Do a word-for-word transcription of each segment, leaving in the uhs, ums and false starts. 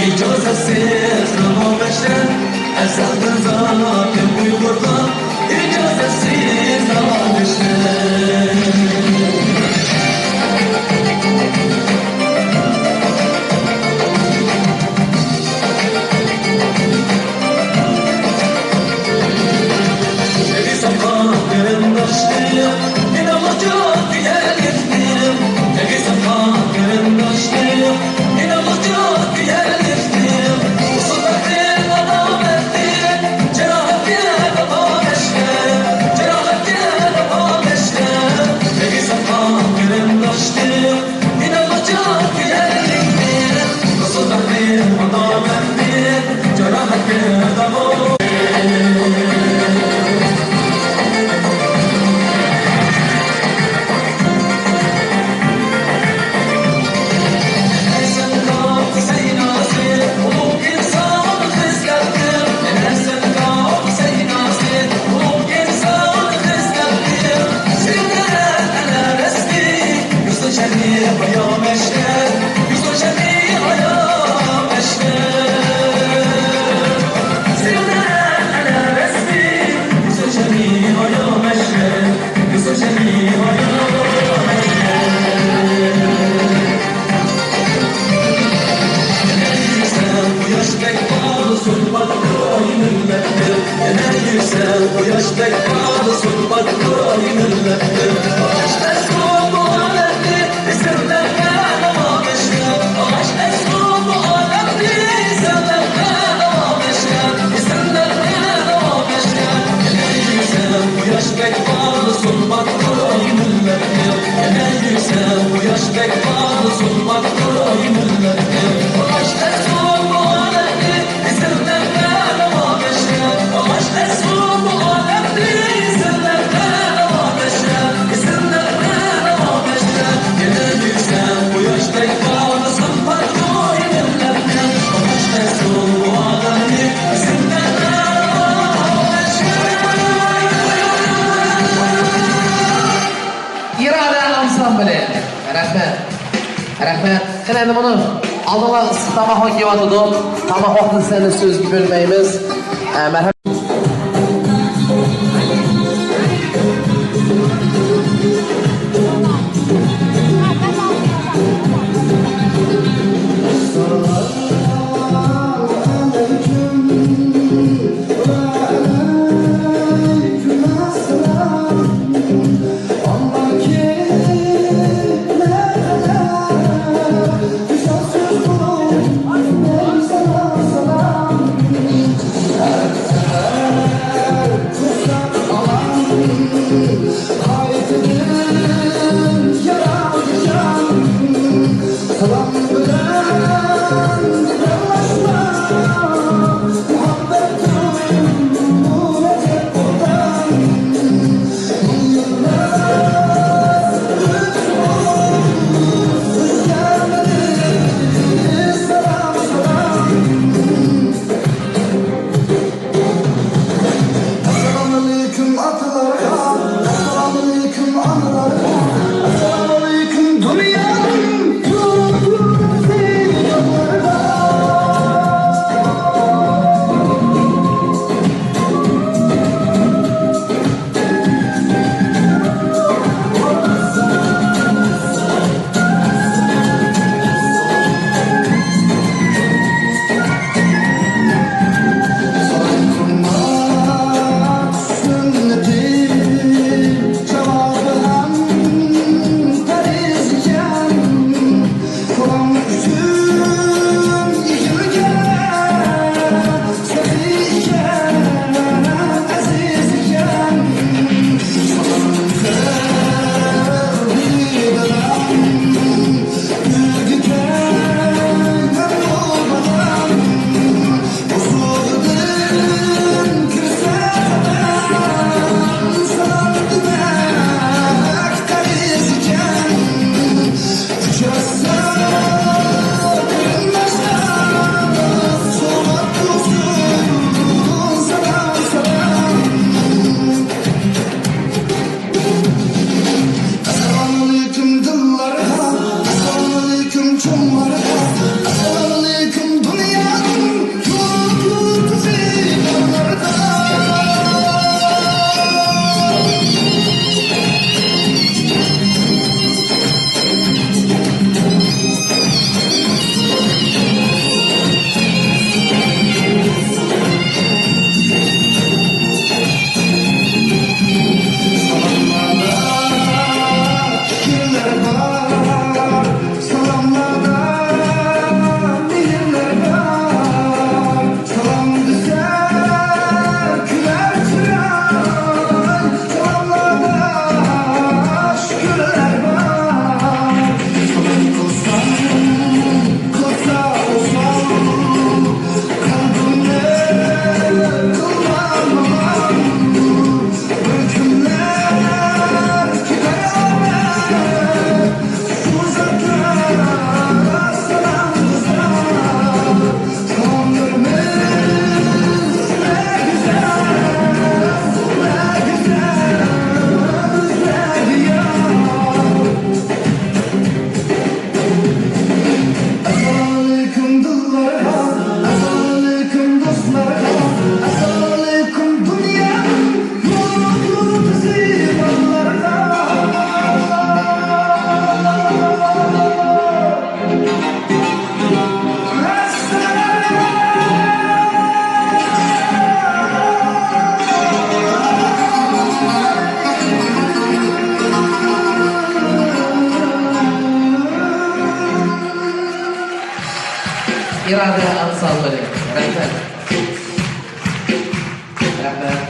ئىجازەتسىز نامايىشلار، ئەزەلدىن زالىم ئۇيغۇرلار، ئىجازەتسىز نامايىشلار. ئىرادە ئانسامبىلى. رەھمەت. رەھمەت. قېنى، ئەمدى مانا ئالدىڭلار ئىسسىق تاماھوك كېلىۋاتىدۇ. تاماھوكنى سىلەرنى سۆزگە بۆلمەيمىز. ئە، مەرھەمەت. ئىرادە ئانسامبىلى. رەھمەت. رەھمەت.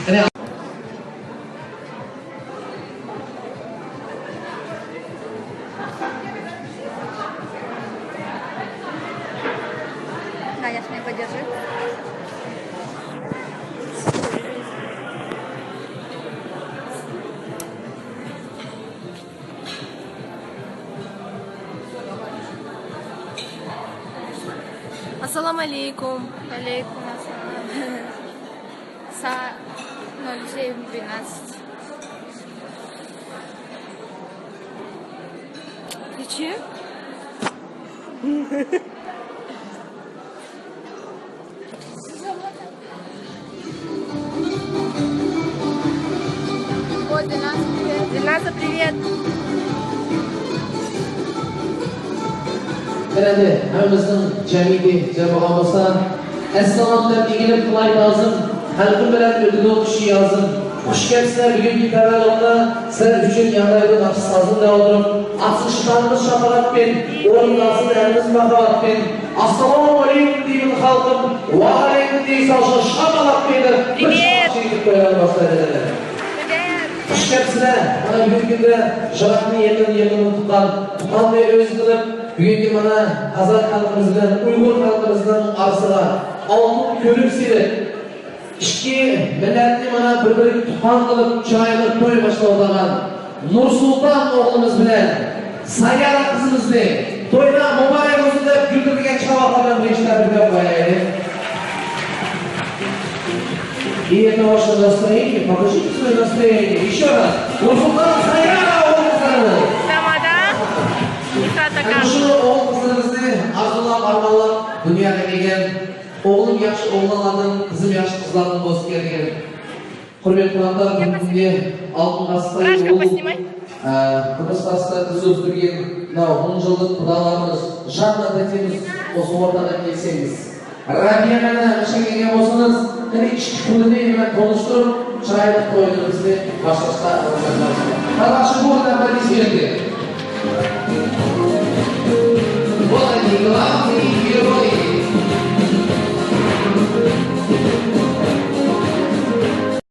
قېنى، Ганяш, меня поддержи. Ассаламу алейкум. Алейкум ассалам. Са ноль семь двенадцать. Ты че? О, Дильназа, привет. Дильназа, привет. قېنى، ھەممىمىزنىڭ جەمئىيىتى جەم بولغان بولسا، ئەسسالام دەپ ئېگىلىپ قىلاي تازىم، خەلقىم بىلەن ئۆتىدۇ قىشى يازىم. خۇش كەپسىلەر بۈگۈنكى تەۋەللۇقتا، سىلەر ئۈچۈن ياڭرايدۇ ناخشا سازىم دەۋاتۇرۇپ، ئاتسۇن شىتانىمىز شاپىلاپ بىر، ئورۇن ئالسۇن ئەلىمىز ماقالات بىر. ئاسسالامۇ ئەلەيكۇم دېگىن خەلقىم، ۋەئەلەيكۇم دېسە شاپىلاپ بىر، بىر شاپىلاپ قويۇڭلار. خۇش كەپسىلەر، مانا بۈگۈنكى كۈندە يىراقنى يېقىن، يېقىننى تۇغقان، تۇغقاننى ئۆز قىلىپ، بۈگۈنكى مانا قازاق خەلقىمىز بىلەن ئۇيغۇر خەلقىمىزنىڭ ئارىسىغا ئالتۇن كۆۋرۈك سېلىپ، ئىككى مىللەتنى مانا بىر-بىرىگە تۇغقان قىلىپ، چىرايلىق توي باشلاۋاتقان نۇرسۇلتان ئوغلىمىز بىلەن سايارا قىزىمىزنى تويدا مۇبارەك بولسۇن دەپ گۈلدۈرلىگەن چاۋاقلار بىلەن بىرىنچى تەبرىكلەپ قويايلى. И это ваше настроение, покажите свое настроение. Еще раз. Нурсултан, Саяра, оғыл-қызларымыз. Тамада. Исатакан. Мына шу оғыл-қызларымызны арзулап, арманлап дүниеге келген. Оғлым яхшы оғланлардан, қызым яхшы қызлардан болсын деген. Құрметті қонақтар, бүгінгі күнде алтын ғасырда Рашка, ол, поснимай. Ә, Қырғызстанда біз өстірген мынау мың жылдық құдаларымыз, жаннат етеміз, осы ортаға келсеңіз. Рабияға да қашан келген болсаңыз, қане, ішкі көңілін мен таныстырып, шырайлы қойды бізде басшылықта. Хорошо, вот так, вот здесь. Вот они, главные.